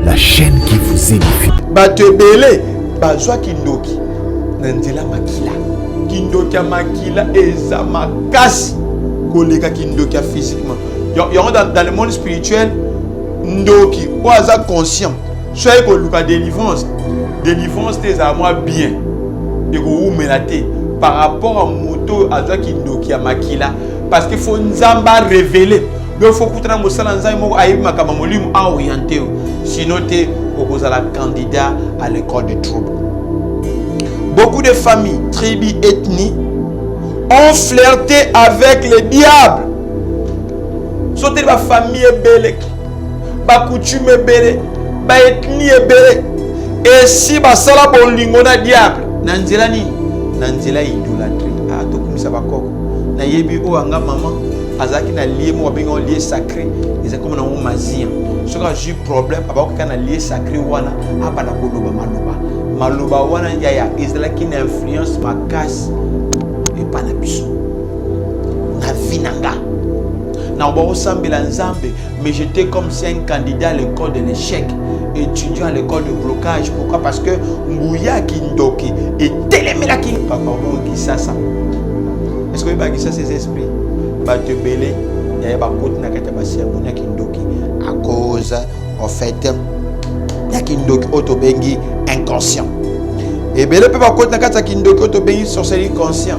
La chaîne qui vous édifie. Bato ebele bazwa kindoki na nzela makila. Kindoki ya makila eza makasi koleka kindoki ya physiquement. Yango dans le monde spirituel, ndoki oyo aza conscient soki aye koluka délivrance, délivrance te ezala mwa bien, ekowumela te par rapport à moto oyo azwa kindoki ya makila, parce que faut Nzambe a révéler. Donc faut kutana mosala Nzambe moko ayebi makambo ya molimo, a orienté yo, sinon te okozala candidat à l'école de trouble. Beaucoup de familles, tribus, ethnies ont flirté avec le diable. Soteli bafamille ebele, bacoutume ebele, baethnie ebele esi basala bolingo na diable na nzela nini? Na nzela ya idolâtrie. Ah, tokumisa bakoko. Nayebi oyo anga mama azalaki na lieu moko babengaka lieu sacré, eza comme nango mazia. Soki azwi problème, abakokaka na lieu sacré wana, abanda koloba maloba. Maloba wana yaya ezalaki na influence makasi epa na biso na vie na nga. Na bakosambela Nzambe, mais j'étais comme si un candidat à l'école de l'échec, étudiant à l'école de blocage. Pourquoi? Parce que nguya kindoki etelemelaki papa bongo. Kisasa, est ce que oyebaka Kisasa eza esprit? Bato ebele yaya bakoti na kati ya bacérémonie ya kindoki à cause en fait ya kindoki oyo tobengi inconscient. Ebele mpe bakoti na kati ya kindoki oyo tobengi sorcellerie conscient.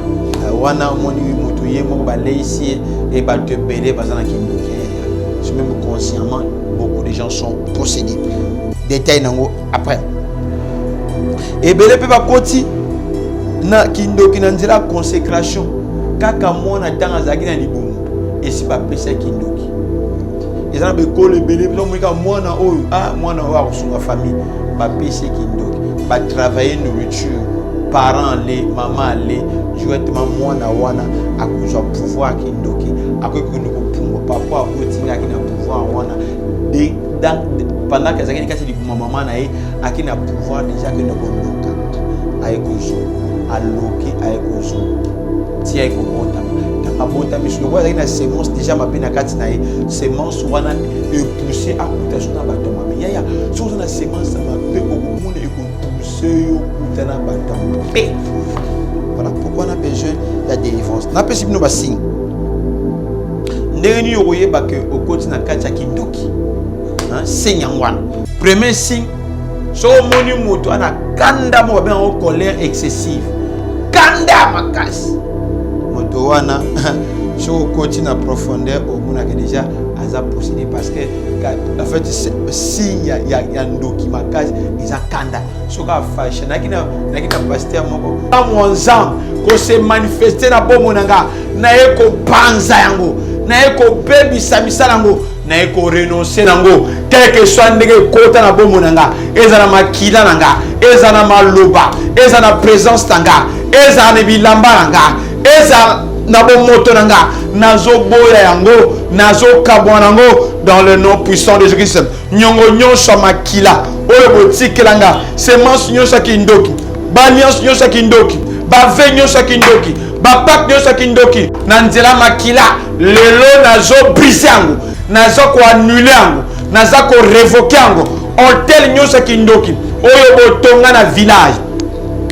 Wana omoni moto ye moko baleisi ye. E bato ebele baza na kindoki, même consciemment, beaucoup de gens sont possédés. Détail nango après. Ebele mpe bakoti na kindoki na nzela ya consécration. Kaka mwana ntango azalaki na libumu, esi bapesaki kindoki. Eza na bekolo ebele mpe omoni kaka mwana oyo, ah, mwana oyo akosunga famille, bapesi kindoki, batravaille nourriture, parent ale, mama ale directement, mwana wana akozwa pouvoir kindoki, akoki kokende kopumbwa. Papa abotingaki na pouvoir wana pendant que azalaki kati libuma mama na ye, aki na pouvoir déjà, akende koluka, aye kozwa, aloki, aye kozwa ti aye kobotama. Ntango abotami, so lokola azalaki na semence déjà mabe na kati na ye, semence wana epousse akuta so na bato mabe. Yaya, soki oza na semence ya mabe, okomona ekopousse yo kuta na bato ya mabe. Voilà pourquoi on a besoin ya délivrance. Napesi bino basigne ndenge nini okoyeba ke okoti na kati ya kindoki. Signe yango wana, premier signe, soki omoni moto ana kanda moko babengango colère excessive, kanda makasi, moto wana soki okoti na profondeur, omonaka déjà aza possédé, parce que en fait signe ya ndoki makasi eza kanda. Soki afâché, naki na pasteur moko mwa Nzambe kose manifeste na bomoi na nga, naye kopanza yango, naye kobebisa misala yango, naye korenonce nango, quel que soit ndenge ekota na bomoi na nga, eza na makila na nga, eza na maloba, eza na présence na nga, eza na bilamba na nga, eza na bomoto na nga, nazoboya yango, nazokabwa nango dans le nom puissant de Jésus-Christ. Nyongo nyonso ya makila oyo botikela nga, semence nyonso ya kindoki, baalliance nyonso ya kindoki, bavœux nyonso ya kindoki, bapacte nyonso ya kindoki na nzela makila, lelo nazobrise yango, naza koannuler yango, naza korévoquer yango. Autel nyonso ya kindoki oyo botonga na village,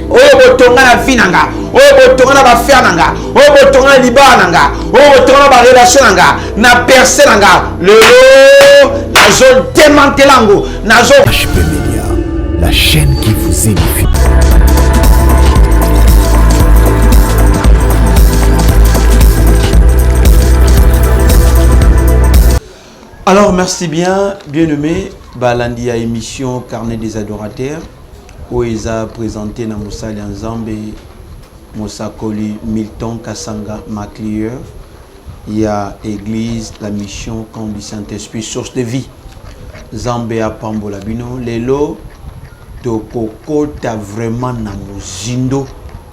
oyo botonga na vie na nga, oyo botonga na baaffaire na nga, oyo botonga na libala na nga, oyo botonga na barelation na nga, na perse na nga, lelo nazodémanteler yango, nazo HP Media, la chaîne qui vous édifie. Alors, merci bien, bien-aimé, balandi ya émission Carnet des adorateurs, oyo eza présenté na mosali ya Nzambe, mosakoli Milton Kasanga Maclier ya église La Mission Camp du Saint-Esprit Source de Vie. Nzambe apambola bino. Lelo tokokota vraiment na mozindo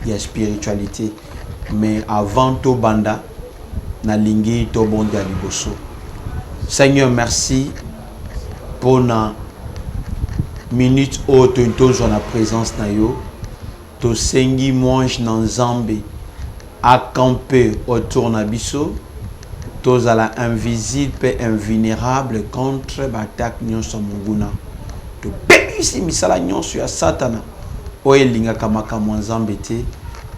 ya spiritualité, mais avant tobanda, nalingi tobonda liboso. Seigneur, merci mpona minute oyo tozwa na présence na yo. Tosengi mwange na Nzambe acampe autour na biso, tozala invisible mpe invulnérable contre baattaque nyonso ya monguna. Tobebisi misala nyonso ya Satana oyo elingaka makambo ya Nzambe te.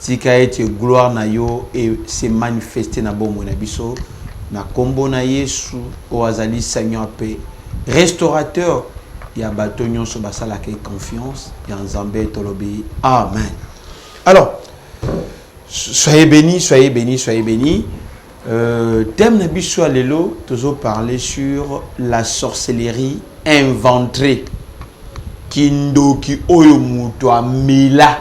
Tika ete gloire na yo e se manifester na bomoi na biso na kombo na Yesu oyo azali Seigneur mpe restaurateur ya bato nyonso basalaka ye confiance ya Nzambe, tolobi amen. Alors, soyez bénis, soyez bénis, soyez bénis. Thème na biso ya lelo, tozo parler sur la sorcellerie inventée. Kindoki oyo moto amela,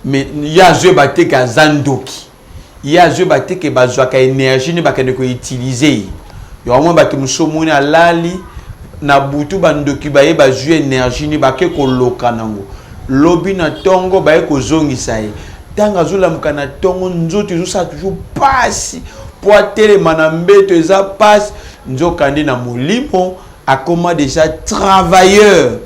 mais ye azoyeba te ke aza ndoki, ye azoyeba te ke bazwaka énergie nde bakende koutiliser ye. Yango mwa bato mosusu, omoni alali na butu, bandoki baye, bazwi énergie nde bake koloka nango. Lobi na ntongo baye kozongisa ye. Ntango azolamuka na ntongo, nzoto ezosala toujours pasi mpo atelema na mbeto, eza pasi. Nzokande na molimo akoma déjà travailleur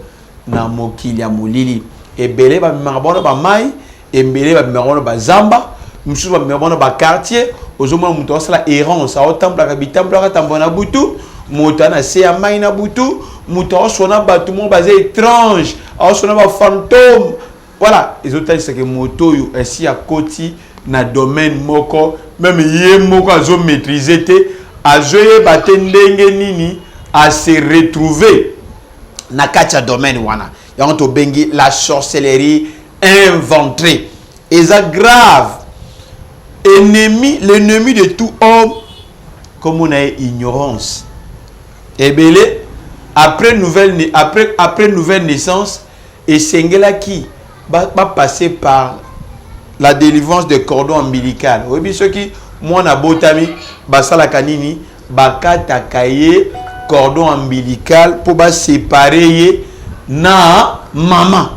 na mokili ya molili. Ebele bamemaka bango na bamai, ebele bamemaka bango na bazamba, mosusu bamemaka bango na baquartier. Ozomona moto asala errance, aotambolaka bitambolaka tambola na butu, moto aza na se ya mai na butu, moto aosona bato moko baza étrange, aosona bafantôme. Voilà, ezotalisaka moto oyo esi akoti na domaine moko, même ye moko azomaîtrise te, azoyeba te ndenge nini ase retrouver na kati ya domaine wana. Yango tobengi la sorcellerie inventée. Eza grave. Ennemi, l'ennemi de tout homme, comme on a ignorance. Ebele après nouvelle naissance, esengelaki bapasser par la délivrance de cordon ombilical. Oyebi, soki mwana abotami, basalaka nini? Bakataka ye cordon ombilical mpo baséparer ye na mama.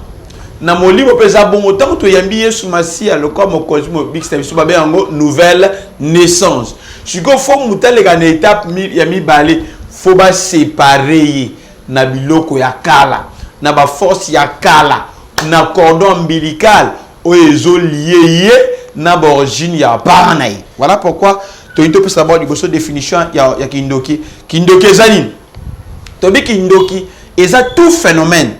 Na molimo mpe eza bongo. Ntango toyambi Yesu Masiya lokola mokonzi mobikisi na biso, babe yango nouvelle naissance. Sikoyo faut moto aleka na étape ya mibale, faut baséparer ye na biloko ya kala, na baforce ya kala, na cordon ombilical oyo ezolier ye na baorigine ya parent na ye. Voilà pourquoi toyini topesa d'abord liboso définition ya kindoki. Kindoki eza nini? Tobi kindoki eza tout phénomène,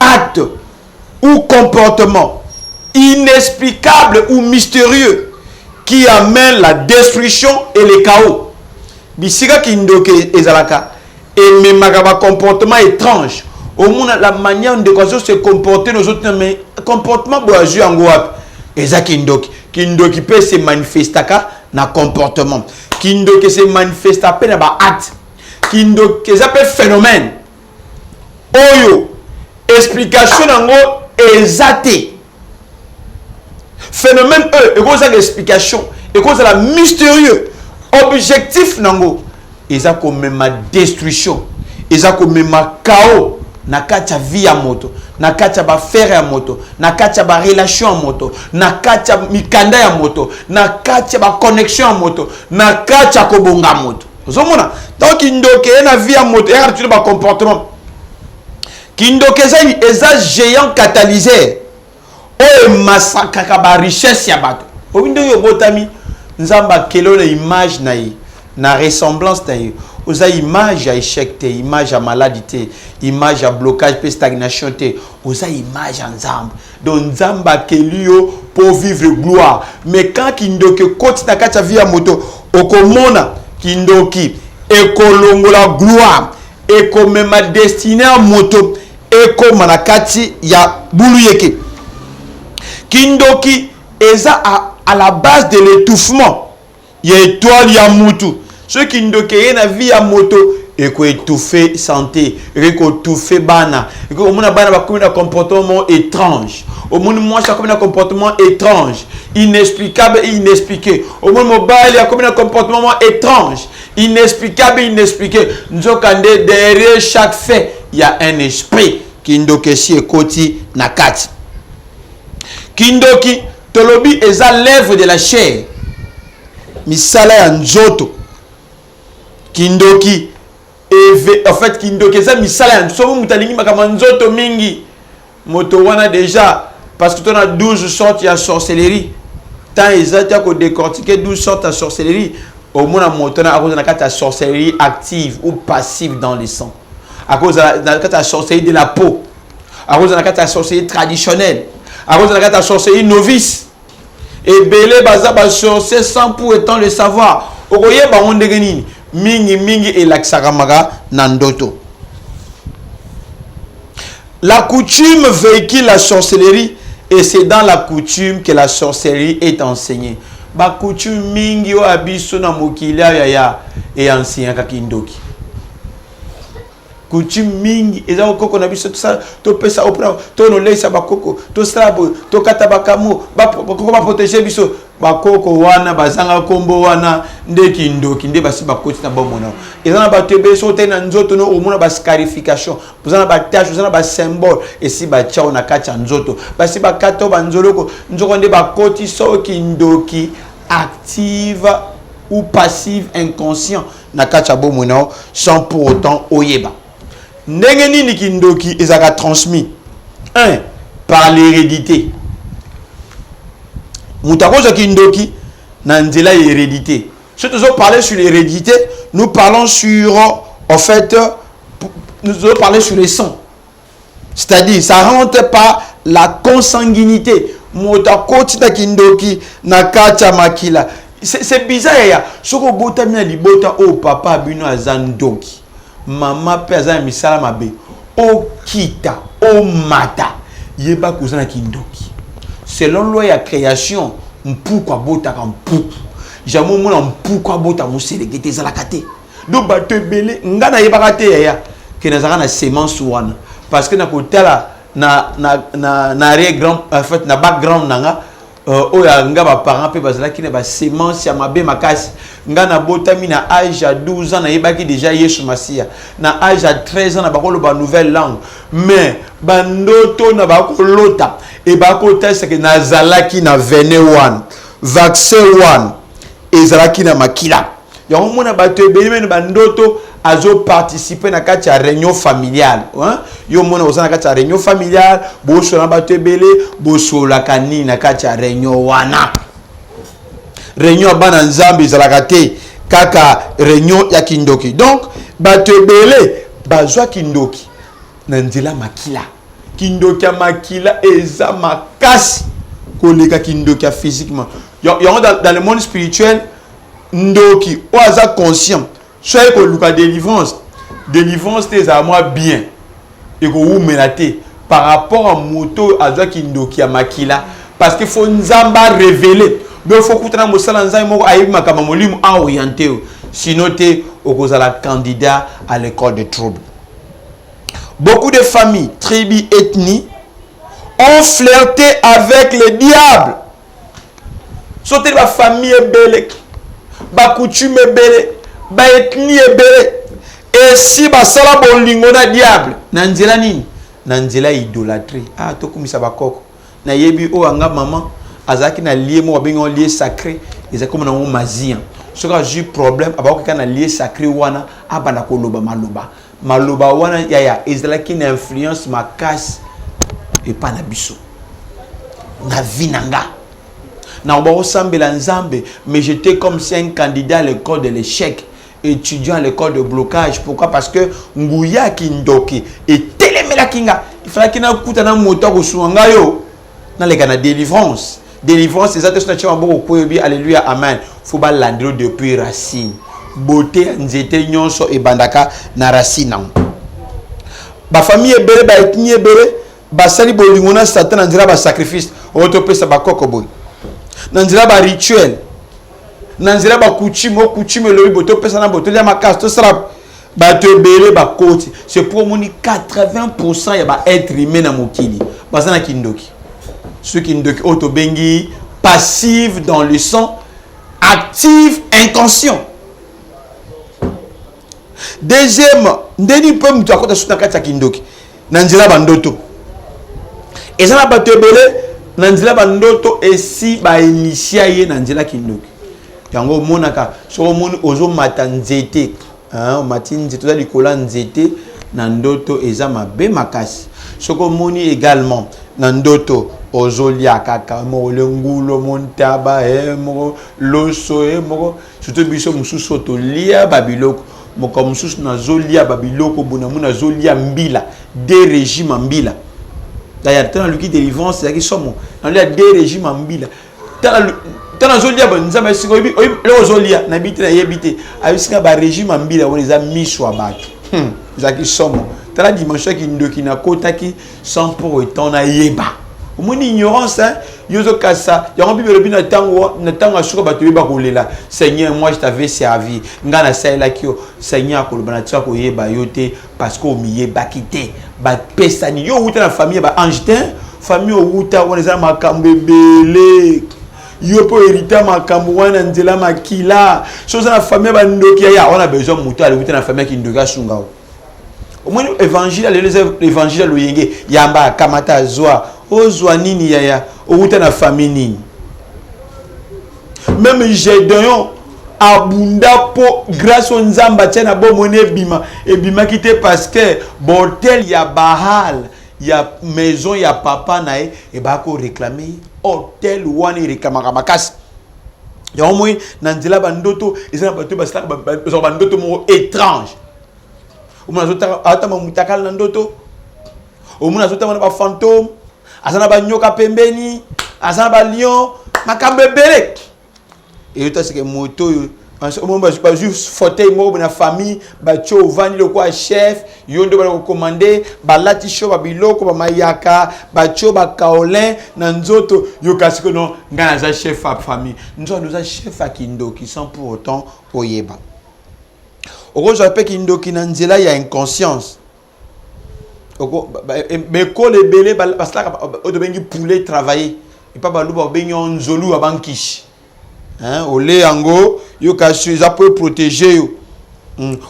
acte ou comportement inexplicable ou mystérieux qui amène la destruction et le chaos. Bisika kindoki ezalaka, ememaka bacomportement étrange. Omona la manière ndeko azo se comporter, nozotina, mais comportement boye azwi yango wapi? Eza kindoki. Kindoki mpe se manifestaka na comportement, kindoki se manifesta mpe na baacte. Kindoki eza mpe phénomène oyo explication yango eza te. Phénomène oyo ekozanga explication, ekozala mystérieux. Objectif nango eza komema destruction, eza komema chaos na kati ya vie ya moto, na kati ya baaffaire ya moto, na kati ya barelation ya moto, na kati ya mikanda ya moto, na kati ya baconnexion ya moto, na kati ya kobonga moto. Ozomona, ntango kindoki eye na vie ya moto, eyaka tuna bacomportement. Kindoki eza géant catalyseur oyo emasakaka barichesse ya bato. Obi ndenge obotami, Nzambe akele na image na ye, na ressemblance na ye. Oza image ya échec te, image ya maladie te, image ya blocage mpe stagnation te. Oza image ya Nzambe. Donc Nzambe akeli yo mpo vivre gloire. Mais quand kindoki ekoti na kati ya vie ya moto, okomona kindoki ekolongola gloire, ekomema destinée ya moto ekóma na kati ya bulu yeke. Kindoki eza à la base de l'étouffement ya étoile ya mutu. Soki kindoki eye na vie ya moto, ekoétouffe santé, ekoki koétouffe bana. Ekoki komona bana bakomi na comportement étrange, omoni mwasi akomi na comportement étrange, inexplicable et inexpliqué, omoni mobali akomi na comportement étrange, inexplicable et inexpliqué. Nzokande derrière chaque fait, il y a un esprit. Kindoki esi ekoti na kati. Kindoki, tolobi, eza l'œuvre de la chair, misala ya nzoto. Kindoki eve, en fait, kindoki eza misala ya, soki moto alingi makambo ya nzoto mingi, moto wana déjà, parce que tona 12 sortes ya sorcellerie, tant eza te kodécortiquer 12 sortes ya sorcellerie. Omona moto wana akozala na kati ya sorcellerie active ou passive dans le sang. Akozala na kati ya sorcellerie de la peau, akozala na kati ya sorcellerie traditionnelle, akozala na kati ya sorcellerie novice. Ebele baza basorcier sans pour autant le savoir. Okoyeba yango ndenge nini? Mingi mingi elakisaka maka na ndoto. La coutume véhicule la sorcellerie et c'est dans la coutume que la sorcellerie est enseignée. Bacoutume mingi oyo ya biso na mokili ayo, yaya, eenseignaka kindoki. Coutume mingi eza kokoko na biso, topesa opra, tonoleisa bakoko, tosala boye, tokata bakamo, bakoko baprotéger biso. Bakoko wana bazanga nkombo wana nde kindoki, nde basi bakoti na bomoi na. Eza na bato ebele, soki otali na nzoto no, omona bascarification, oza na batache, oza na basymbole esi batia na kati ya nzoto, basi bakata oyo banzoloko nzoko nde bakoti so kindoki active ou passive, inconscient, na kati ya bomoi na yo sans pour autant oyeba. Ndenge nini kindoki ezalaka transmis? 1, par l'hérédité. Moto akozwa kindoki na nzela ya hérédité. Soki tozoparler sur l'hérédité, nous parlons sur, en fait, nous allons parler sur les sangs, c'est-à-dire ça rentre par la consanguinité. Moto akoti na kindoki na kati ya makila. C'est bizarre, yaya. Soki obotami na libota oyo papa bino aza ndoki, mama mpe aza na misala mabe, okita omata, yeba koza na kindoki. Selon loi ya création, mpuku abotaka mpuku. Jamais omona mpuku abota moseleke te, ezalaka te. Donc bato ebele, nga nayebaka te, yaya, ke nazalaka na semence wana, parce que nakotala na arrière grand, en fait na background na nga, oyo nga baparent mpe bazalaki na basemence ya mabe makasi. Nga nabotami na age ya 12 ans, nayebaki déjà Yesu Masiya. Na age ya 13 ans na bakoloba nouvelle langue, mais bandoto na bakolota e bakotalisaka nazalaki na venin wana, vaccin wana ezalaki na makila. Yango mona bato ebele mene bandoto azoparticipe na kati ya réunion familiale, hein? Yo mona oza na kati ya réunion familiale, bosola na bato ebele, bosololaka nini na kati ya réunion wana? Réunion ya bana Nzambe ezalaka te kaka réunion ya kindoki. Donc bato ebele bazwa kindoki na nzela makila. Kindoki ya makila eza makasi koleka kindoki ya physiquement. Yango dans le monde spirituel, ndoki oyo aza conscient, so aye koluka délivrance, délivrance te ezala mwa bien, ekowumela te par rapport à moto oyo azwaki ndoki ya makila, parce que faut Nzambe arévéler. Donc faut kutana mosala Nzambe moko ayebi makambo molimo, aorienté yo, sinon te okozala candidat à l'école de trouble. Beaucoup de familles, tribus, ethnies ont flirté avec le diable. Soteli bafamille ebele, bacoutume ebele, baethnie ebele esi basala bolingo na diable. Na nzela nini? Na nzela ya idolâtrie. Ah, tokumisa bakoko. Nayebi oyo anga mama azalaki na lieu moko babengi yango lieu sacré, ezalaki komona yango mazien. Soki azwi problème, abakokeka na lieu sacré wana, abanda koloba maloba. Maloba wana, yaya, ezalaki na influence makasi epai na biso, na vie na nga. Na bakosambela Nzambe, mais j'étais comme si un candidat à l'école de l'échec, étudiant à l'école de blocage. Pourquoi? Parce que nguya kindoki etelemelaki nga. Ifalaki nakuta na moto akosunga ngai yo naleka na délivrance. Délivrance eza te so natia maboko koyebi alleluya amen. Faut balandelo depuis racine. Beauté ya nzete nyonso ebandaka na racine nango. Bafamille ebele, baethnie ebele basali bolingo na Satan na nzela basacrifice oyo topesa bakoko boye, na nzela barituel, na nzela bacoutume. Oyo coutume elobi boye, topesa na boye, tolia makasi, tosala. Bato ebele bakoti. C'est pour omoni 80 ya baêtre humain na mokili baza na kindoki. Soki kindoki oyo tobengi passive dans le sang, active inconscient. Deuxième, ndeni mpe moto akota suki na kati ya kindoki na nzela bandoto. Eza na bato ebele na nzela bandoto esi bainitier ye na nzela kindoki. Yango omonaka, soki omoni ozomata nzete, omati nzete, oza likolo ya nzete na ndoto, eza mabe makasi. Soki omoni également na ndoto ozolia kaka moko le ngulo, montaba e moko, loso e moko, surtout biso mosusu oyo tolia babiloko. Mokolo mosusu nazolia babiloko boye, namoni nazolia mbila de régime ya mbila. Daya ntango naluki délivrance, ezalaki somo. Nalia de régime ya mbila, ntango nazolia Nzambe esika oyebi eloko ozolia, nayebi te, nayebi te. Ayebisika barégime ya mbila wana eza miso ya bato. Ezalaki somo. Tala dimension ya kindoki nakotaki sans pour autant nayeba. Omoni ignorance, hein? Yo ozokasa yango. Bible elobi na ntango ya suka, bato oyeba kolela: "Seigneur, moi je t'avais servi, ngai nasalelaki yo." Seigneur akoloba: "Na tika koyeba yo te, parce que omiyebaki te." Bapesani yo owuta na famille ya baange te. Famille owuta wana eza na makambo ebele. Yo mpo hérité makambo wana na nzela makila. So oza na famille ya bandoki, ya wana besoin moto alewuta na famille ya kindoki asunga o. Omoni évangile ya lelo eza évangile ya loyenge. Yamba, akamata, azwa, ozwa nini? Yaya, owuta na famille nini? Même Gédéon abunda mpo grâce oyo Nzambe atia na bomoni ebima, ebimaki te, parce que autel ya Baal ya maison ya papa na ye ebaka koréclamer ye. Autel wana eréclamaka makasi. Yango moi na nzela bandoto, eza na bato basalaka, bazwaka bandoto moko étrange. Omona azotama mutakala na ndoto, omona azotama na bafantôme, aza na banyoka pembeni, aza na balion, makambo ebele. Eyota seke moto oyo bazwi fauteuil moko boye na famille, batie, ovandi lokola chef, yo nde bana kocommander. Balati sho babiloko bamayaka, batie bakaolin na nzoto. Yo kasi kono ngai naza chef ya famille. Nzoto oza chef ya kindoki sans pour autant oyeba. Okozwa mpe kindoki na nzela ya inconscience. Baekole ebele basalaka oyo tobengi poulet travaillé. Epa Baluba babengi yango nzolu ya bankishi. Ole yango yo kasi eza mpo eprotéger yo.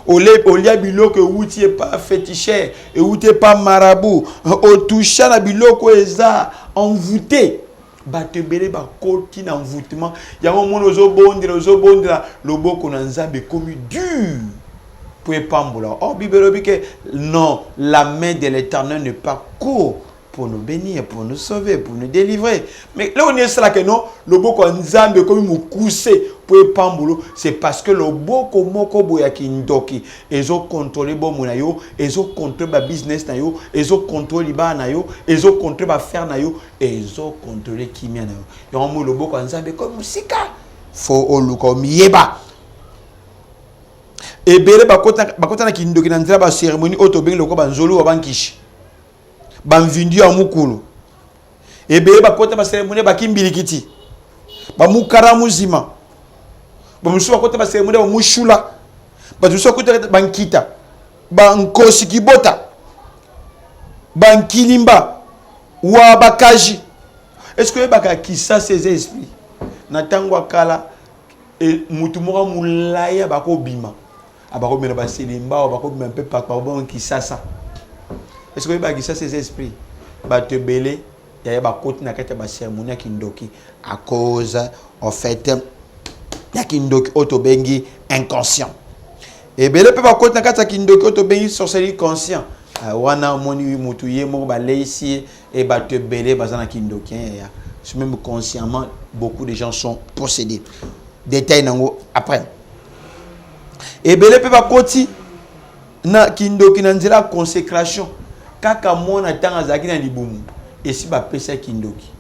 Olia biloko ewuti epa féticheur, ewuti epa marabout, otoucha na biloko eza envoûté. Bato ebele bakoti na envoûtement yango. Omoni ozobondela, ozobondela, loboko na Nzambe ekomi dur po epambola. Oh, Bible elobi ke non, la main de l'Éternel n'est pas court pour nous bénir, pour nous sauver, pour nous délivrer. Mais là, on est là que non, loboko ya Nzambe ekomi mokuse po epambolo, c'est parce que loboko moko boye ya kindoki ezocontrôler bomoi na yo, ezocontrôler babusiness na yo, ezocontrôler libala na yo, ezocontrôler baaffaire na yo, ezocontrôler kimia na yo. Yango moi loboko ya Nzambe ekomi mosika. Fo oluka omiyeba. Ebele bakota na kindoki na nzela bacérémonie oyo tobengi lokola banzolu wa bankishi, bamvindu ya mukulu. Ebele bakota bacérémonie bakimbilikiti, bamukara muzima. Bamosusu bakota bacérémonie bamushula. Bato mosusu bakota bankita, bankosi kibota, bankilimba wa bakaji. Est ce que oyebaka Kisasa eza esprit? Na ntango ya kala, mutu moko molai abakobima, abakobima na baselemba, bakobima mpe bakobima Kisasa. Est ce que oyebaka Kisasa eza esprit? Bato ebele yaya bakoti na kati ya bacérémonie ya kindoki à cause en fait ya kindoki oyo tobengi inconscient. Ebele mpe bakoti na kati ya kindoki oyo tobengi sorcellerie conscient. Wana omoni motu ye moko baleisi ye. E bato ebele baza na kindoki ya même consciemment, beaucoup de gens sont possédés. Détail nango après. Ebele mpe bakoti na kindoki na nzela ya consécration. Kaka mwana ntango azalaki na libumu, esi bapesa kindoki.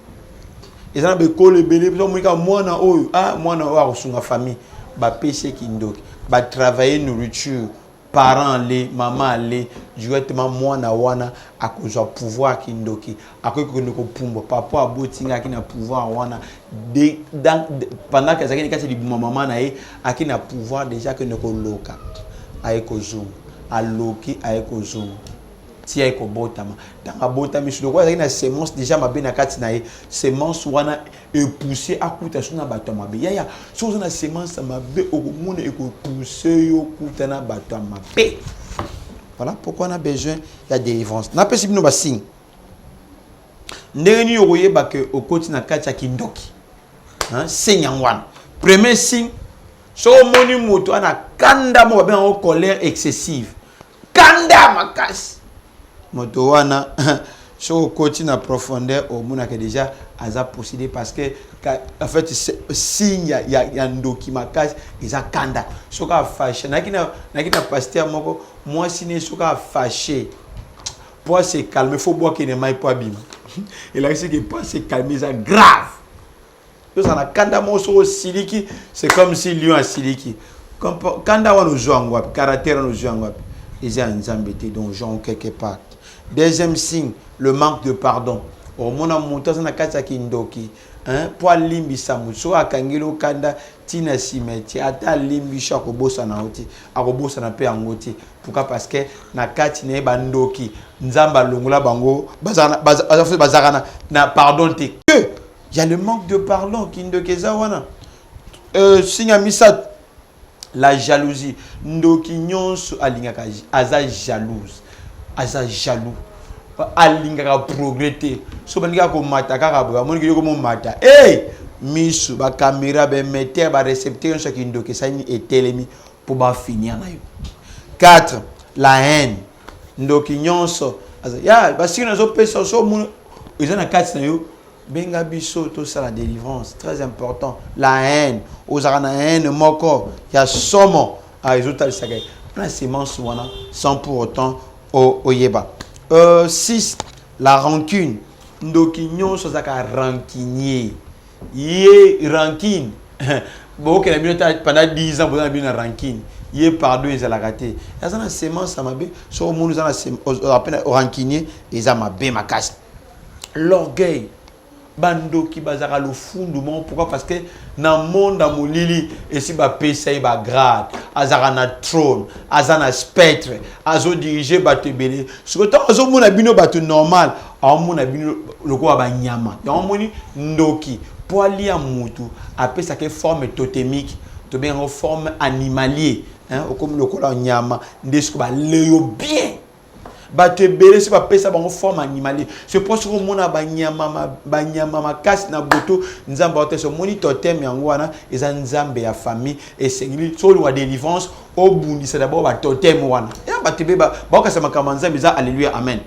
Eza na bekolo ebele mpe omoni kaka mwana oyo, ah, mwana oyo akosunga famille, bapesi ye kindoki, batravailler nourriture, parent ale, mama ale directement, mwana wana akozwa pouvoir kindoki, akoki kokende kopumbwa. Papa aboti aki na pouvoir wana pendant que azalaki na kati ya libuma mama na ye, aki na pouvoir déjà, akende koloka, aye kozonga, aloki, aye kozonga ti aye kobotama. Ntango abotami, so lokola azalaki na semence déjà mabe na kati na ye, semence wana epousse akuta so na bato ya mabe. Yaya, so oza na semence ya mabe, okomona ekopousse yo kuta na bato ya mabe. Voilà pourquoi on a besoin ya délivrance. Napesi bino basigne ndenge nini okoyeba ke okoti na kati ya kindoki. Signe yango wana, premier signe: soki omoni moto ana kanda moko babengango colère excessive, kanda makasi, moto wana Soki okoti na profondeur, omonaka déjà aza possédé, parce que en fait signe ya ndoki makasi eza kanda. Soki afâché, nayaki na pasteur moko, mwasi ne soki afâché, po ase calme, faut bwakene mai po abima. Elakisi ke po ase calme eza grave. Tozala na kanda moko, soki osiliki, c'est comme si lion asiliki. Kanda wana ozwa yango wapi? Caractère wana ozwa yango wapi? Eza ya Nzambe te. Donc genre quelque part, deuxième signe, le manque de pardon. Omona moto aza na kati ya kindoki, mpo alimbisa moto, soki akangeli okanda ntina nsima ti ata alimbisi, akobosana yango te, akobosana mpe yango te. Pourquoi? Parce que na kati na ye bandoki, Nzambe alongola bango, bazalaka na pardon te, que y a le manque de pardon. Kindoki eza wana. Signe ya misato, la jalousie. Ndoki nyonso alingaka, aza jalouse, aza jaloux, alingaka progrès te. So bandiki komata kaka boye, bamoniki yo komomata, e misu, bacaméra, baémetteur, barécepteur nyonso ya kindoki esali etelemi mpo bafinir na yo. 4, la haine. Ndoki nyonso ya basiki nazopesa, so omoni eza na kati na yo, benga biso tosala délivrance. Très important, la haine. Ozalaka na haine moko ya somo, ezotalisaka mpona semence wana sans pour autant oyeba. 6, la rancune. Ndoki nyonso azalaka rancunier. Ye rancune, bokenda bino pendant 10 ans, boza na bino na rancune. Ye pardon ezalaka te, aza na semence ya mabe. Soki omoni oza na rancunier, eza mabe makasi. L'orgueil. Bandoki bazalaka lofundu moko. Pourquoi? Parce que na monde ya molili esi bapesa ye bagrade, azalaka na trône, aza na spectre, azodirige bato ebele. Soki ntango azomona bino bato normal, aomona bino lokola banyama. Yango omoni ndoki, mpo alia mutu, apesaka forme totémique, tobengango forme animalier, okomi lokola nyama. Nde soki baleyo bien, bato ebele soki bapesa bango forme animalier, c'est pour soki omona banyama makasi na butu, Nzambe aotesa. Omoni totem yango wana eza nzambe ya famille. Esengeli soki olinga délivrance, obundisa d'abord batotem wana ya bato ebele. Baokasa makambo ya Nzambe eza alleluya amen.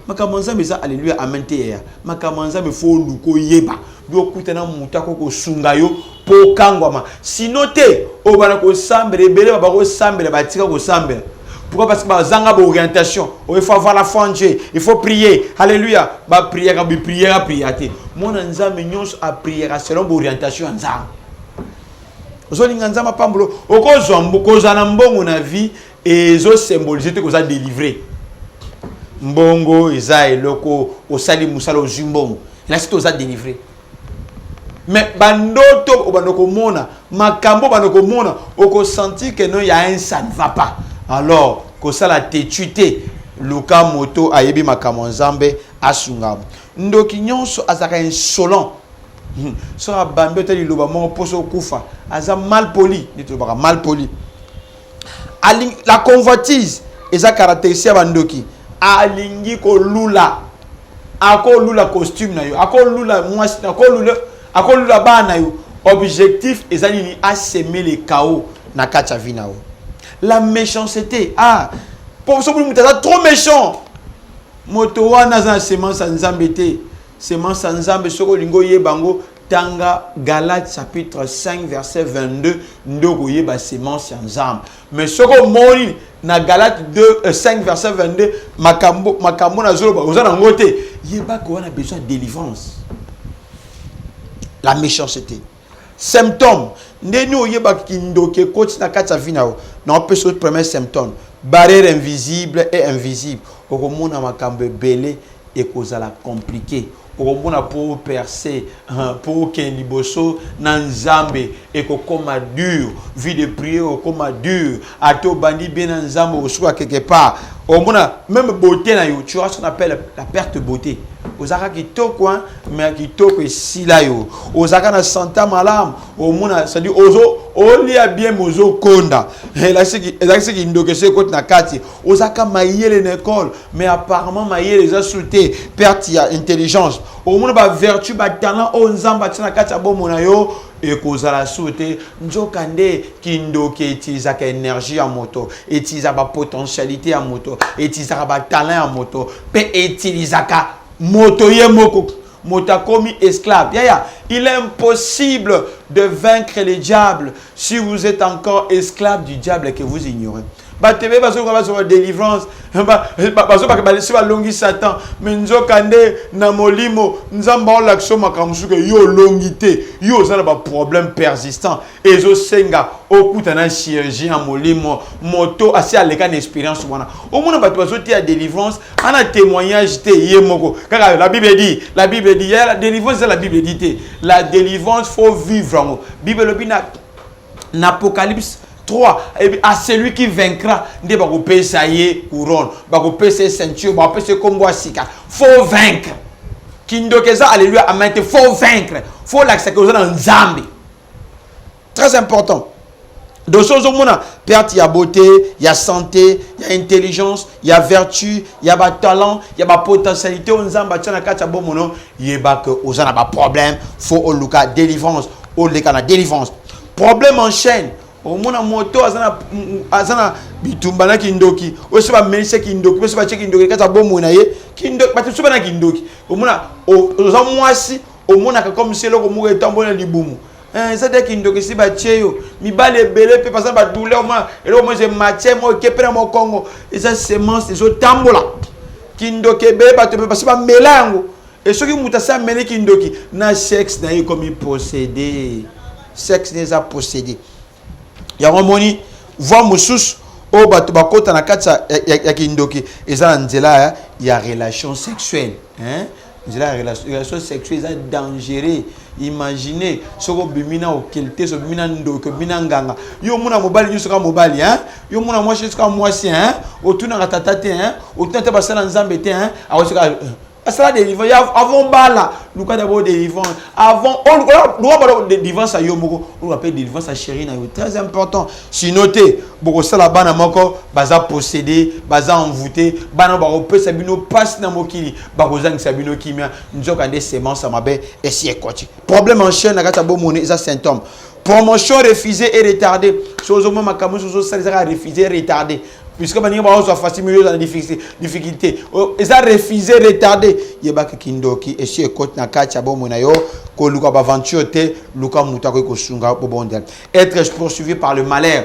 Makambo ya Nzambe eza alleluya amen te. Yaya, makambo ya Nzambe, faut oluka oyeba bi okutana moto ako kosunga yo mpo okangwama. Sino te, oyo bana kosambela ebele, bakosambela, batika kosambela. Pourquoi? Parce que bazanga orientation. Oh, il faut avoir la foi en Dieu. Il faut prier. Alléluia. Ba prière, ba prière, prière te. Mwana Nzambe nyonso a prière selon orientation ya Nzambe. Ozolinga Nzambe apambolo, okozwa kozwa na mbongo na vie ezosymboliser te koza délivré. Mbongo eza eloko osali mosala, ozwi mbongo, elasi te oza délivré. Mais bandoto obanda komona, makambo obanda komona, okosentir que non, ya un, ça ne va pas. Alors kosala tetu te, luka moto ayebi makambo ya Nzambe asunga. Ndoki nyonso azalaka insolent. Soki abambi ota liloba moko, mposo okufa. Aza mal poli, nde tolobaka mal poli. La convoitise eza caractéristique ya bandoki. Alingi kolula, akolula costume na yo, akolula mwasi, akolula bana na yo. Objectif eza nini? Asemer le chaos na kati ya vie na yo. La méchanceté. Ah, po soki moto aza trop méchant, moto wana aza na semence ya Nzambe te. Semence ya Nzambe, soki olingi oyeba yango, tanga Galate chapitre 5 verset 22, nde okoyeba semence ya Nzambe. Mais soki omoni na Galate 2, 5 verset 22, makambo makambo nazoloba oza nango te, yebaka wana besoin ya délivrance. La méchanceté, symptôme ndeni oyebaka kindoki ekoti na kati ya vie na yo? Na opesa premier symptôme, barrière invisible et invisible. Okomona makambo ebele ekozala compliqué. Okomona mpo percer, mpo okende liboso na Nzambe ekokoma dur. Vie de prière okoma dur. Ata obandi bien na Nzambe, okosuka quelque part. Omona même beauté na yo, tu vois ce qu'on appelle la perte de beauté. Ozalaka kitoko, mais kitoko esila yo. Ozalaka na santé malamu, omona, c'est-à-dire ozo olia bien mais ozokonda. Ezalaki kindoki esi ekoti na kati. Ozalaka mayele na école, mais apparemment mayele eza su te, perte ya intelligence. Omona bavertu, batalent oyo Nzambe atia na kati ya bomoi na yo ekozala su te. Nzoka nde kindoki etilisaka énergie ya moto, etilisaka bapotentialité ya moto, etilisaka batalent ya moto, mpe etilisaka Moto ye moko, moto akomi esclave. Yaya, il est impossible de vaincre le diable si vous êtes encore esclave du diable et que vous ignorez. Bato ebele bazoluka bazwa délivrance, bazobaka balesi balongi Satan, mais nzoka nde na molimo Nzambe aolakisa yo makambo mosusu ke yo olongi te, yo oza na baproblème persistant. Ezosenga okuta na chirurgien ya molimo, moto asi aleka na expérience wana. Omona bato bazoteya délivrance ana témoignage te, ye moko kaka "la Bible dit, la Bible dit". Ya la délivrance eza "la Bible dit" te. La délivrance, faut vivre yango. Bible elobi na Apocalypse 3 et à celui qui vaincra nde bakopesa ye couronne, bakopesa ye ceinture, bakopesa ye kombo ya sika. Faut vaincre. Kindoki eza "alleluia, amen" te. Faut vaincre, faut olakisaka oza na Nzambe. Très important. Donc so ozomona perte ya beauté, ya santé, ya intelligence, ya vertu, ya batalent, ya bapotentialité oyo Nzambe atia na kati ya bomono, yeba ke oza na baproblème. Faut oluka délivrance, oleka na délivrance. Problème en chaîne: omona moto aza na bitumba na kindoki oyo so bamelisi kindoki mpe so batie kindoki kati ya bomoi na ye. Kindoki, bato so bana kindoki. Omona oza mwasi, omonaka comme si eloko moko etambola na libumu. Eza te kindoki esi batie yo. Mibali ebele mpe baza badouleur, omona eloko moko eza matière moko eke mpe na mokongo, eza semence ezotambola. Kindoki ebele, bato mpe basi bamela yango. E soki moto asi ameli kindoki na sexe na ye, ekomi possédé, sexe na eza possédé. Yango omoni voie mosusu oyo bato bakɔta na kati ya kindoki eza na nzela ya relation sexuelle, hein? Nzela ya relation sexuelle eza dangereux. Imagine soki obimi na okeli te, soki obimi na ndoki, obimi na nganga. Yo omona mobali nyonso kaka mobali, hein? Yo omona mwasi nyonso kaka mwasi, hein? Otunaka tata te, hein? Otuna te basala Nzambe te, hein? Akosoka asala délivrance avant bala. Luka d'abord délivrance avant luka bala délivrance ya yo moko, oluka mpe délivrance ya chéri na yo. Très important. Sinon te, bokosala bana moko baza possédé, baza envoûté. Bana bakopesa bino mpasi na mokili, bakozangisa bino kimia. Nzoka nde semence ya mabe esi ekoti. Problème en chaîne na kati ya bomoni eza symptôme. Promotion refusée et retardée: so ozomona makambo nyonso ozosala ezaka refusé, retardé, puisque baninga bazwa facile, mais oza na difficulté, eza refusé, retardé, yebaka kindoki esi ekoti na kati ya bomoi na yo. Koluka baaventure te, luka moto akoki kosunga bobondela. Être poursuivi par le malheur: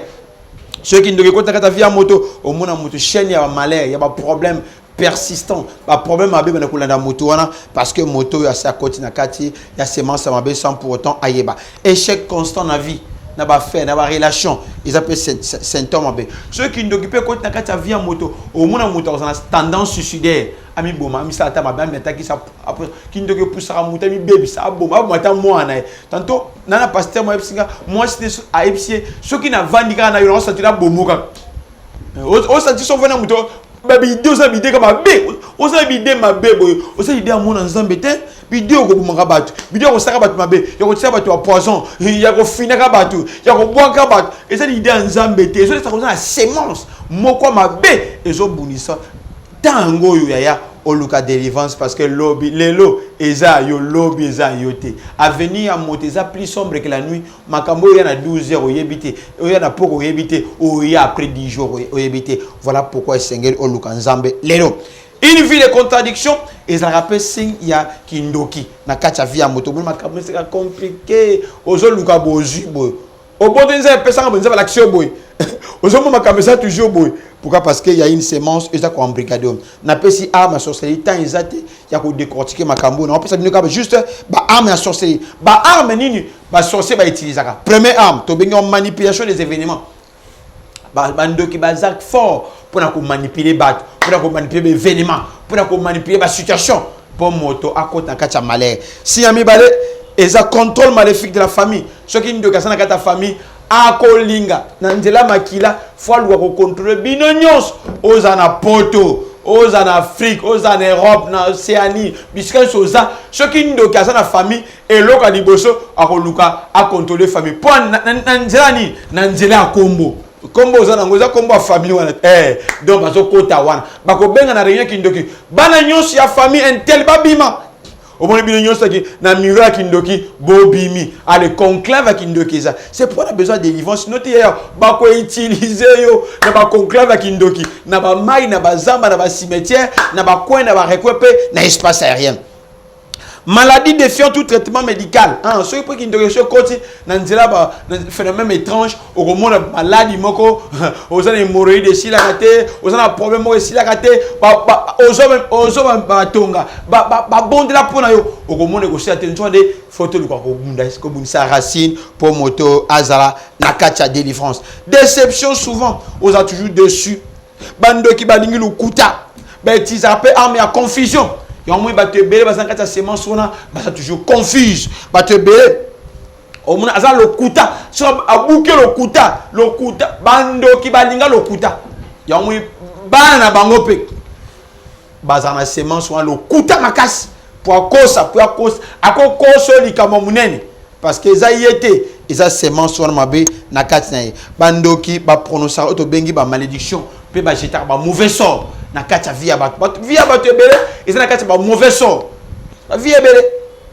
soki ndoki ekoti na kati ya vie ya moto, omona moto chaîne ya bamalheur, ya baproblème persistant, baproblème mabe bana kolanda moto wana, parce que moto oyo asi akoti na kati ya semence ya mabe sans pour autant ayeba. Échec constant na vie, na baaffaire, na barelation, eza mpe symptôme mabe. Soki ndoki mpe ekoti na kati ya vie ya moto, omona moto akozala na tendance suicidaire, amiboma, amisala ata mabe, amiatakisa. Kindoki epusaka moto amibebisa, aboma, aboma ata mwana ye. Tantôt nana pasteur mo ayebisinga, mwasi te ayebisi ye: "Soki navandi kaka na yo, naosentir nabomo kaka." Osentir so ovandi na moto, baidées, oza baidées ka mabe, oza baidées mabe boye, oza idée ya mona Nzambe te, baidées okobomaka bato, baidées ya kosaka bato mabe, ya kotia bato ya poison, ya kofinaka bato, ya kobwaka bato, eza l'idée ya Nzambe te. Ezolesaka oza na semence moko ya mabe ezobundisa. Ntango oyo, yaya, oluka délivrance, parce que lobi, lelo eza yo, lobi eza yo te. Avenir ya moto eza plus sombre que la nuit. Makambo oyo ya na 12 heures oyebi te, oyo ya na poko oyebi te, oyo après 10 jours oyebi te. Voilà pourquoi esengeli oluka Nzambe lelo. Une vie de contradiction ezalaka mpe signe ya kindoki na kati ya vie ya moto. Omoni makambo eseka compliqué, ozoluka bozwi boye, oboto Nzambe epesanga boye, Nzambe alakisi yo boye, ozomona makambo eza toujours boye. Pourquoi? Parce que y a une semence eza koembrigader. Oyo napesi arme ya sorcellerie, temps eza te ya kodécortiquer makambo. Na opesa bino kaka juste baarme ya sorcellerie. Baarme nini basorcier bautilisaka? Première arme tobengi manipulation des événements. Bandoki baza fort mpona komanipuler bato, mpona komanipuler baévénement, mpona komanipuler basituation, mpo moto akota na kati ya malheur. Signe ya mibale eza contrôle maléfique de la famille. Soki ndoki aza na kati ya famille, akolinga na nzela makila, faut aluka kocontrôler bino nyonso. Oza na Poto, oza na Afrique, oza na Europe, na Océanie, bisika nyonso oza, soki ndoki aza na famille, eloko ya liboso akoluka acontrôler famille. Mpo na nzela nini? Na nzela ya kombo. Kombo oza nango eza kombo ya famille wana. Donc bazokota wana, bakobenga na réunion kindoki, bana nyonso ya famille un tel babima. Omoni bino nyonso na miro ya kindoki bobimi. Ale conclave ya kindoki eza. C'est pour na besoin de délivrance. Sinon te yaya bakoutiliser yo na baconclave ya kindoki, na bamai, na bazamba, na bacimetière, na bacoin, na barecoin mpe na espace aérien. Maladie défiant tout traitement médical. Ah, soki mpo kindoki so ekoti na nzela ba phénomène étrange, okomona maladie moko, oza na hémorroïde esilaka te, oza na problème moko esilaka te, ozwa batonga, babondela mpo na yo, okomona ekosila te. Nzoka nde faut toluka kobundisa racine mpo moto azala na kati ya délivrance. Déception souvent, oza toujours dessus. Bandoki balingi lokuta, bautilisaka mpe arme ya confusion. Yango moi bato ebele baza na kati ya semence wana, baza toujours confuse. Bato ebele omona aza lokuta, so abuki lokuta, lokuta. Bandoki balinga lokuta. Yango moi bana na bango mpe bazala na semence wana, lokuta makasi, po akosa, po akosa, akokosa oyo likambo monene, parce que eza ye te, eza semence wana mabe na kati na ye. Bandoki baprononçaka oyo tobengi bamalédiction mpe bajetaka bamauvais sort na kati ya vie ya bato. Vie ya bato ebele eza na kati ya bamauvais sort, bavie ebele.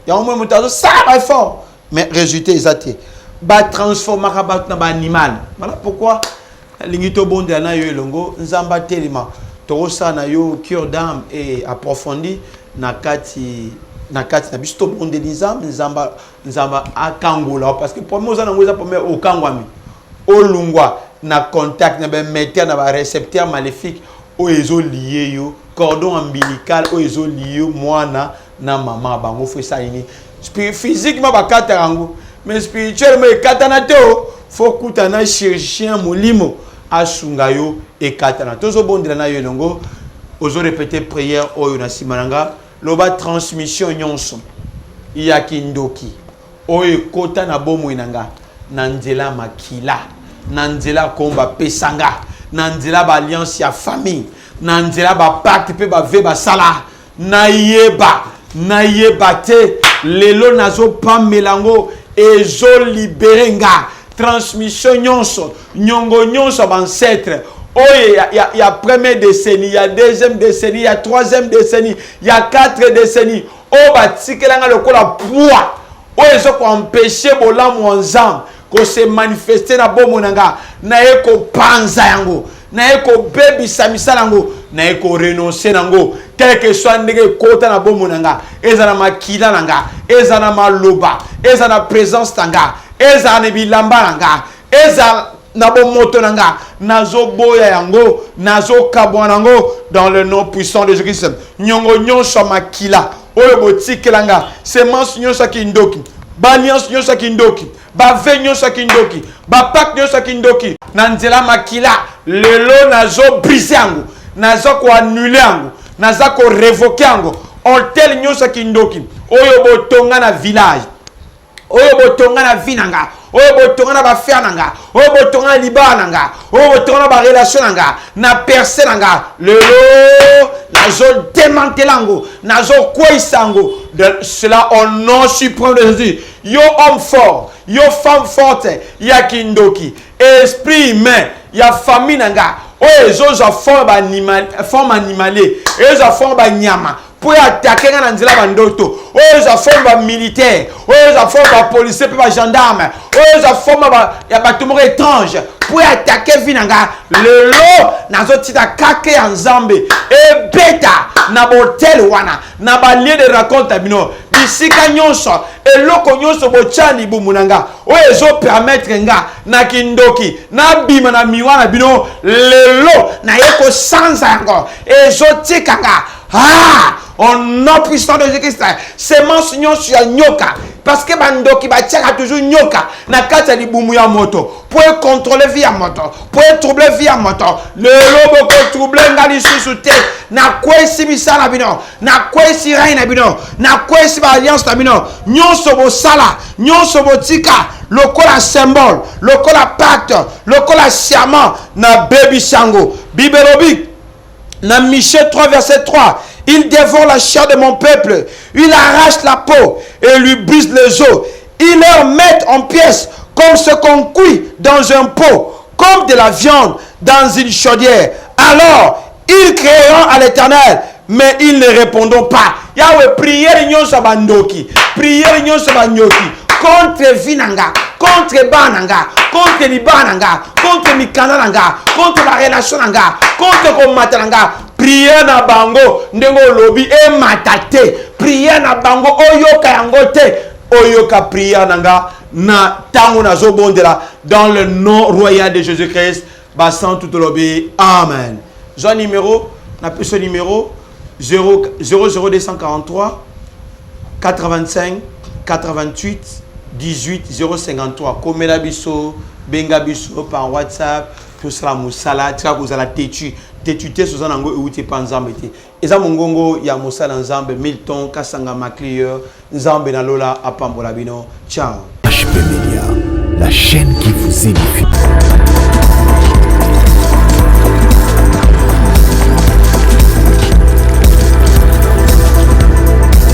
Yango moi moto azosala baeffort, mais résultat eza te. Batransformaka bato na baanimal. Voilà pourquoi nalingi tobondela na yo elongo, Nzambe atelema. Tokosala na yo cure d'âme et approfondi na kati na biso. Tobondeli Nzambe, Nzambe, Nzambe akangola, parce que problème oza nango eza problème okangwami, olungwa na contact na baémetteur, na barécepteur maléfique oyo ezolier yo, cordon ombilical oyo ezolier yo mwana na mama bango. Faut esala nini? Physiquement bakataka yango, mais spirituellement ekatana te. O faut kutana na chirurgien molimo asunga yo ekatana. Tozobondela na yo elongo, ozorépéter prière oyo na nsima na nga. Loba: transmission nyonso ya kindoki oyo ekota na bomoi na nga na nzela makila, na nzela komba pesa nga, na nzela baalliance ya famille, na nzela bapacte mpe bavœux basala, nayeba, nayeba te, lelo nazopamela yango, ezolibérer nga. Transmission nyonso, nyongo nyonso ya baancêtre oyo ya première décennie, ya deuxième décennie, ya troisième décennie, ya quatre décennie, oyo batikelanga lokola poids oyo ezokoempêcher bolamu ya Nzambe kose manifester na bomoi na nga, naye kopanza yango, naye kobebisa misala yango, naye korenoncer nango, quel que soit ndenge ekota na bomoi na nga, eza na makila na nga, eza na maloba, eza na présence na nga, ezala na bilamba na nga, eza na bomoto na nga, nazoboya yango, nazokabwa nango dans le nom puissant de Jésus-Christ. Nyongo nyonso ya makila oyo botikela nga, semence nyonso ya kindoki, baalliance nyonso ya kindoki, bavœux nyonso ya kindoki, bapacte nyonso ya kindoki na nzela makila, lelo nazobriser yango, naza koannuler yango, naza korévoquer yango. Autel nyonso ya kindoki oyo botonga na village, oyo botonga na vie na nga, oyo botonga na baaffaire na nga, oyo botonga na libala na nga, oyo botonga na barelation na nga, na perse na nga, lelo nazodémanteler yango, nazokweyisa yango de cela au nom suprême de Jésus. Yo homme fort, yo femme forte ya kindoki, esprit humain ya famille na nga oyo ezozwa forme animalier, ezozwa forme banyama mpo attaquer nga na nzela bandoto, oyo eza forme bamilitaire, oyo eza forme bapolicier mpe bagendarme, oyo eza forme ya bato moko étrange mpo attaquer vie na nga, lelo nazotika kake ya Nzambe ebeta na baautel wana, na balieu de rencontre ya bino, bisika nyonso, eloko nyonso botya libumu na nga oyo ezopermettre nga na kindoki nabima na miwa na bino, lelo naye kosanza yango, ezotika nga. Ah, au nom puissant de Jésus-Christ, semence nyonso ya nyoka, parce que bandoki batiaka toujours nyoka na kati ya libumu ya moto mpo econtrôler vie ya moto, mpo etroubler vie ya moto, lelo bokotroubler nga lisusu te. Nakwesi misala na bino, nakwesi règne na bino, nakwesi baalliance na bino nyonso bosala, nyonso botika lokola symbole, lokola pacte, lokola serment, nabebisi yango. Bible elobi na Michée 3 verset 3: il dévore la chair de mon peuple, il arrache la peau et lui brise les os. Il leur met en pièces comme ce qu'on cuit dans un pot, comme de la viande dans une chaudière. Alors, ils crieront à l'Éternel. Mais ils ne répondront pas. Yahweh, prière nyonso ya bandoki, prière nyonso ya banyoki contre vie na nga, contre bana na nga, contre libala na nga, contre mikanda na nga, contre barelation na nga, contre komata na nga, prière na bango ndenge olobi emata te, prière na bango oyoka yango te, oyoka prière na nga na ntango nazobondela dans le nom royal de Jésus Christ. Basantu tolobi amen. Zwa numéro, napesi numéro 00243 85 88 18 053. Komela biso, benga biso par WhatsApp, tosala mosala. Tika kozala têtu. Têtu te, soza nango euti epa Nzambe te. Eza mongongo ya mosala Nzambe Milton Kasanga Maclier. Nzambe na lola apambola bino. Ciao. HP Media, la chaîne qui vous édifie.